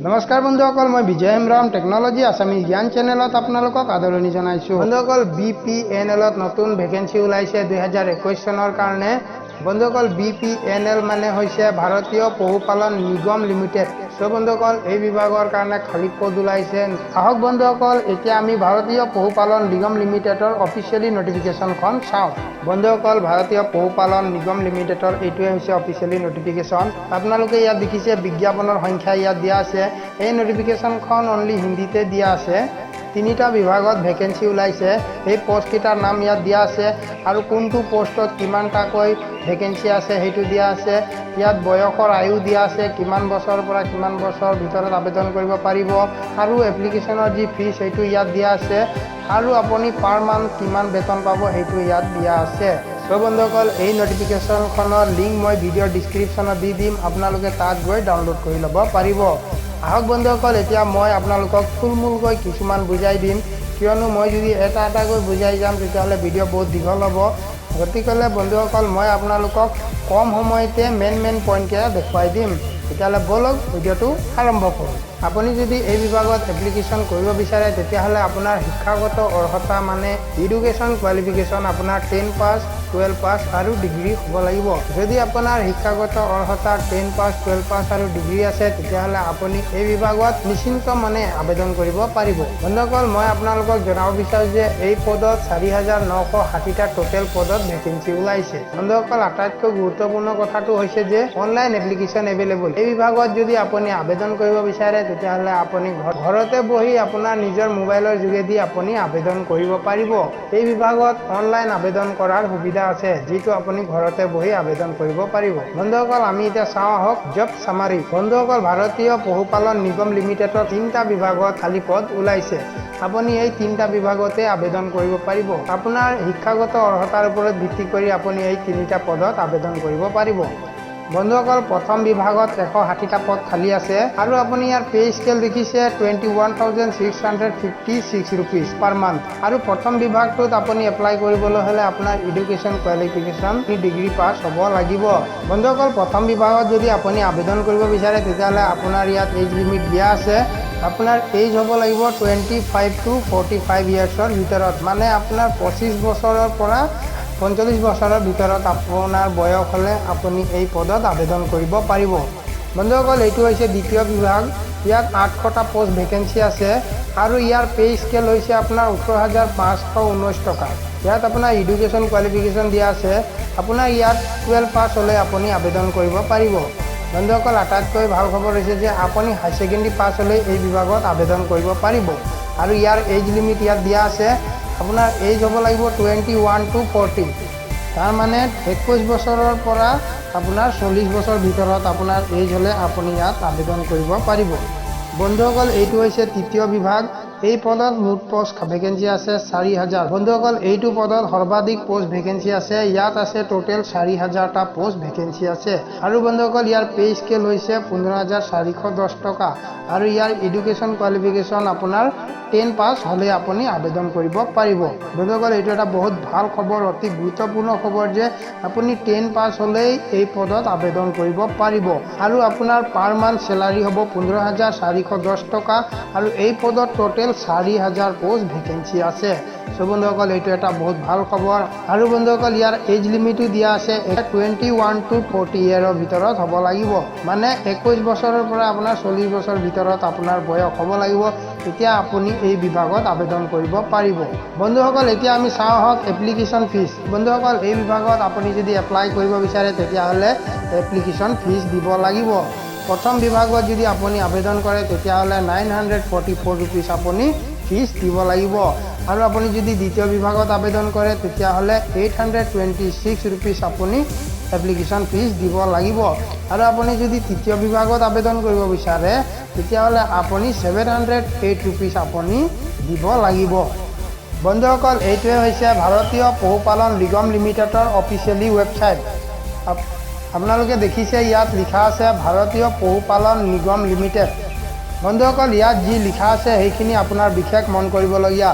নমস্কাৰ বন্ধুসকল, মই বিজয় হেমব্ৰম, টেকনলজি আছামিজ জ্ঞান চেনেলত আপোনালোকক আদৰণি জনাইছোঁ। বন্ধুসকল, বিপিএনএলত নতুন ভেকেঞ্চি ওলাইছে 2021 চনৰ কাৰণে। বন্ধুসকল, বিপিএনএল মানে হৈছে ভাৰতীয় পশুপালন নিগম লিমিটেড। চ' বন্ধুসকল, এই বিভাগৰ কাৰণে খালী পদ ওলাইছে। আহক বন্ধুসকল, এতিয়া আমি ভাৰতীয় পশুপালন নিগম লিমিটেডৰ অফিচিয়েলি নটিফিকেশ্যনখন চাওঁ। বন্ধুসকল, ভাৰতীয় পশুপালন নিগম লিমিটেডৰ এইটোৱে হৈছে অফিচিয়েলি নটিফিকেশ্যন। আপোনালোকে ইয়াত দেখিছে, বিজ্ঞাপনৰ সংখ্যা ইয়াত দিয়া আছে। এই নটিফিকেশ্যনখন অনলি হিন্দীতে দিয়া আছে। তিনিটা বিভাগত ভেকেঞ্চি ওলাইছে। এই পষ্টকেইটাৰ নাম ইয়াত দিয়া আছে আৰু কোনটো পষ্টত কিমানটাকৈ ভেকেঞ্চি আছে সেইটো দিয়া আছে। ইয়াত বয়সৰ আয়ু দিয়া আছে, কিমান বছৰৰ পৰা কিমান বছৰৰ ভিতৰত আবেদন কৰিব পাৰিব আৰু এপ্লিকেশ্যনৰ যি ফিজ সেইটো ইয়াত দিয়া আছে আৰু আপুনি পাৰ মান্থ কিমান বেতন পাব সেইটো ইয়াত দিয়া আছে। চ' বন্ধুসকল, এই নটিফিকেশ্যনখনৰ লিংক মই ভিডিঅ'ৰ ডিছক্ৰিপশ্যনত দি দিম, আপোনালোকে তাত গৈ ডাউনলোড কৰি ল'ব পাৰিব। আহক বন্ধুসকল, এতিয়া মই আপোনালোকক থুলমূলকৈ কিছুমান বুজাই দিম, কিয়নো মই যদি এটা এটাকৈ বুজাই যাম, তেতিয়াহ'লে ভিডিঅ' বহুত দীঘল হ'ব। গতিকেলৈ বন্ধুসকল, মই আপোনালোকক কম সময়তে মেইন মেইন পইণ্টকেইটা দেখুৱাই দিম। তেতিয়াহ'লে ব'লক, ভিডিঅ'টো আৰম্ভ কৰোঁ। আপুনি যদি এই বিভাগত এপ্লিকেশ্যন কৰিব বিচাৰে, তেতিয়াহ'লে আপোনাৰ শিক্ষাগত অৰ্হতা মানে এডুকেশ্যন কোৱালিফিকেশ্যন আপোনাৰ 10 পাছ, 12 পাছ আৰু ডিগ্ৰী হ'ব লাগিব। যদি আপোনাৰ শিক্ষাগত অৰ্হতা 10 পাছ, 12 পাছ আৰু ডিগ্ৰী আছে, তেতিয়াহ'লে আপুনি এই বিভাগত নিশ্চিন্ত মানে আবেদন কৰিব পাৰিব। বন্ধুসকল, মই আপোনালোকক জনাব বিচাৰোঁ যে এই পদত 4960টা টোটেল পদত ভেকেঞ্চি ওলাইছে। বন্ধুসকল, আটাইতকৈ গুৰুত্বপূৰ্ণ কথাটো হৈছে যে অনলাইন এপ্লিকেশ্যন এভেইলেবল। এই বিভাগত যদি আপুনি আবেদন কৰিব বিচাৰে, তেতিয়াহ'লে আপুনি ঘৰতে বহি আপোনাৰ নিজৰ মোবাইলৰ যোগেদি আপুনি আবেদন কৰিব পাৰিব। এই বিভাগত অনলাইন আবেদন কৰাৰ সুবিধা আছে, যিটো আপুনি ঘৰতে বহি আবেদন কৰিব পাৰিব। বন্ধুসকল, আমি এতিয়া চাওঁ আহক জব চামাৰী। বন্ধুসকল, ভাৰতীয় পশুপালন নিগম লিমিটেডৰ তিনিটা বিভাগত খালী পদ ওলাইছে। আপুনি এই তিনিটা বিভাগতে আবেদন কৰিব পাৰিব। আপোনাৰ শিক্ষাগত অৰ্হতাৰ ওপৰত ভিত্তি কৰি আপুনি এই তিনিটা পদত আবেদন কৰিব পাৰিব। বন্ধুসকল, প্ৰথম বিভাগত 160টা পদ খালী আছে আৰু আপুনি ইয়াৰ পে স্কেল দেখিছে, ₹21,656 per month। আৰু প্ৰথম বিভাগটোত আপুনি এপ্লাই কৰিবলৈ হ'লে আপোনাৰ এডুকেশ্যন কোৱালিফিকেশ্যন ডিগ্ৰী পাছ হ'ব লাগিব। বন্ধুসকল, প্ৰথম বিভাগত যদি আপুনি আবেদন কৰিব বিচাৰে, তেতিয়াহ'লে আপোনাৰ ইয়াত এজ লিমিট দিয়া আছে। আপোনাৰ এজ হ'ব লাগিব 25 to 45 ইয়াৰ্ছৰ ভিতৰত, মানে আপোনাৰ 25 বছৰৰ পৰা 45 বছৰৰ ভিতৰত আপোনাৰ বয়স হ'লে আপুনি এই পদত আবেদন কৰিব পাৰিব। বন্ধুসকল, এইটো হৈছে দ্বিতীয় বিভাগ। ইয়াত 800টা পষ্ট ভেকেঞ্চি আছে আৰু ইয়াৰ পে স্কেল হৈছে আপোনাৰ 18,519 টকা। ইয়াত আপোনাৰ এডুকেশ্যন কোৱালিফিকেশ্যন দিয়া আছে। আপোনাৰ ইয়াত 12 পাছ হ'লে আপুনি আবেদন কৰিব পাৰিব। বন্ধুসকল, আটাইতকৈ ভাল খবৰ হৈছে যে আপুনি হাই ছেকেণ্ডেৰী পাছ হ'লে এই বিভাগত আবেদন কৰিব পাৰিব। আৰু ইয়াৰ এজ লিমিট ইয়াত দিয়া আছে। আপোনাৰ এজ হ'ব লাগিব 21 টু 40, তাৰমানে 21 বছৰৰ পৰা আপোনাৰ 40 বছৰ ভিতৰত আপোনাৰ এজ হ'লে আপুনি ইয়াত আবেদন কৰিব পাৰিব। বন্ধুসকল, এইটো হৈছে তৃতীয় বিভাগ। এই পদত মুঠ পষ্ট ভেকেঞ্চি আছে 4000। বন্ধুসকল, এইটো পদত সৰ্বাধিক পষ্ট ভেকেঞ্চি আছে। ইয়াত আছে টোটেল 4000টা পষ্ট ভেকেঞ্চি আছে। আৰু বন্ধুসকল, ইয়াৰ পে স্কেল হৈছে 15,410 টকা আৰু ইয়াৰ এডুকেশ্যন কোৱালিফিকেশ্যন আপোনাৰ 10 পাছ হ'লে আপুনি আবেদন কৰিব পাৰিব। বন্ধুসকল, এইটো এটা বহুত ভাল খবৰ, অতি গুৰুত্বপূৰ্ণ খবৰ যে আপুনি 10 পাছ হ'লেই এই পদত আবেদন কৰিব পাৰিব আৰু আপোনাৰ পাৰ মান্থ চেলাৰী হ'ব 15,410 টকা আৰু এই পদত টোটেল 4000 পষ্ট ভেকেঞ্চি আছে। চ' বন্ধুসকল, এইটো এটা বহুত ভাল খবৰ। আৰু বন্ধুসকল, ইয়াৰ এজ লিমিটো দিয়া আছে, 21 টু 40 ইয়েৰৰ ভিতৰত হ'ব লাগিব, মানে 21 বছৰৰ পৰা আপোনাৰ 40 বছৰ ভিতৰত আপোনাৰ বয়স হ'ব লাগিব, তেতিয়া আপুনি এই বিভাগত আবেদন কৰিব পাৰিব। বন্ধুসকল, এতিয়া আমি চাওঁ আহক এপ্লিকেশ্যন ফিজ। বন্ধুসকল, এই বিভাগত আপুনি যদি এপ্লাই কৰিব বিচাৰে, তেতিয়াহ'লে এপ্লিকেশ্যন ফিজ দিব লাগিব। প্ৰথম বিভাগত যদি আপুনি আবেদন কৰে, তেতিয়াহ'লে ₹944 আপুনি ফিজ দিব লাগিব আৰু আপুনি যদি দ্বিতীয় বিভাগত আবেদন কৰে, তেতিয়াহ'লে ₹826 আপুনি এপ্লিকেশ্যন ফিজ দিব লাগিব আৰু আপুনি যদি তৃতীয় বিভাগত আবেদন কৰিব বিচাৰে, তেতিয়াহ'লে আপুনি ₹708 আপুনি দিব লাগিব। বন্ধুসকল, এইটোৱে হৈছে ভাৰতীয় পশুপালন নিগম লিমিটেডৰ অফিচিয়েলি ৱেবছাইট। আপোনালোকে দেখিছে, ইয়াত লিখা আছে ভাৰতীয় পশুপালন নিগম লিমিটেড। বন্ধুসকল, ইয়াত যি লিখা আছে সেইখিনি আপোনাৰ বিশেষ মন কৰিবলগীয়া।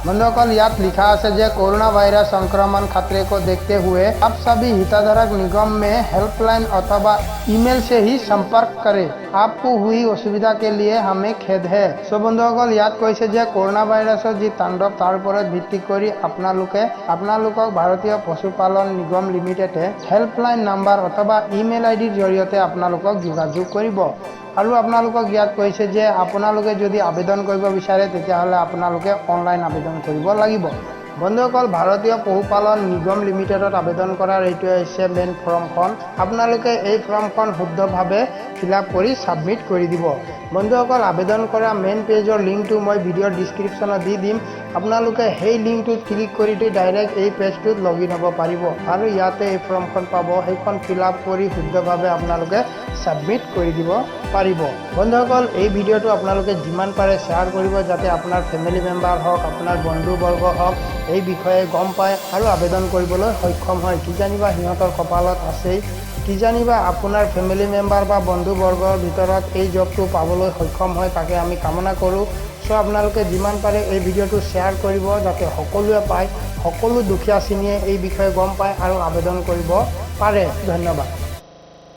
বন্ধুসকল, ইয়াত লিখা আছে যে कोरोना वायरस संक्रमण खतरे को देखते हुए आप सभी हितधारक निगम में हेल्पलाइन अथवा ईमेल से ही संपर्क करें। आपको हुई असुविधा के लिए हमें खेद है। চ' বন্ধুসকল, ইয়াত কৈছে যে কৰোণা ভাইৰাছৰ যি তাণ্ডৱ, তাৰ ওপৰত ভিত্তি কৰি আপোনালোকে আপোনালোকক ভাৰতীয় পশুপালন নিগম লিমিটেডে হেল্পলাইন নাম্বাৰ অথবা ইমেইল আই ডিৰ জৰিয়তে আপোনালোকক যোগাযোগ কৰিব। আৰু আপোনালোকক ইয়াত কৈছে যে আপোনালোকে যদি আবেদন কৰিব বিচাৰে, তেতিয়াহ'লে আপোনালোকে অনলাইন আবেদন কৰিব লাগিব। বন্ধুসকল, ভাৰতীয় পশুপালন নিগম লিমিটেডত আবেদন কৰাৰ এইটোৱে হৈছে মেইন ফৰ্মখন। আপোনালোকে এই ফৰ্মখন শুদ্ধভাৱে ফিল আপ কৰি ছাবমিট কৰি দিব। বন্ধুসকল, আবেদন কৰা মেইন পেজৰ লিংকটো মই ভিডিঅ'ৰ ডিছক্ৰিপশ্যনত দি দিম। আপোনালোকে সেই লিংকটোত ক্লিক কৰি দি ডাইৰেক্ট এই পেজটোত লগ ইন হ'ব পাৰিব আৰু ইয়াতে এই ফৰ্মখন পাব। সেইখন ফিল আপ কৰি শুদ্ধভাৱে আপোনালোকে ছাবমিট কৰি দিব পাৰিব। বন্ধুসকল, এই ভিডিঅ'টো আপোনালোকে যিমান পাৰে শ্বেয়াৰ কৰিব, যাতে আপোনাৰ ফেমিলি মেম্বাৰ হওক, আপোনাৰ বন্ধুবৰ্গ হওক, এই বিষয়ে গম পায় আৰু আবেদন কৰিবলৈ সক্ষম হয়। কিজানিবা সিহঁতৰ কপালত আছেই, কিজানিবা আপোনাৰ ফেমিলি মেম্বাৰ বা বন্ধুবৰ্গৰ ভিতৰত এই জবটো পাবলৈ সক্ষম হয়, তাকে আমি কামনা কৰোঁ। চ' আপোনালোকে যিমান পাৰে এই ভিডিঅ'টো শ্বেয়াৰ কৰিব, যাতে সকলোৱে পায়, সকলো দুখীয়া শ্ৰেণীয়ে এই বিষয়ে গম পায় আৰু আবেদন কৰিব পাৰে। ধন্যবাদ।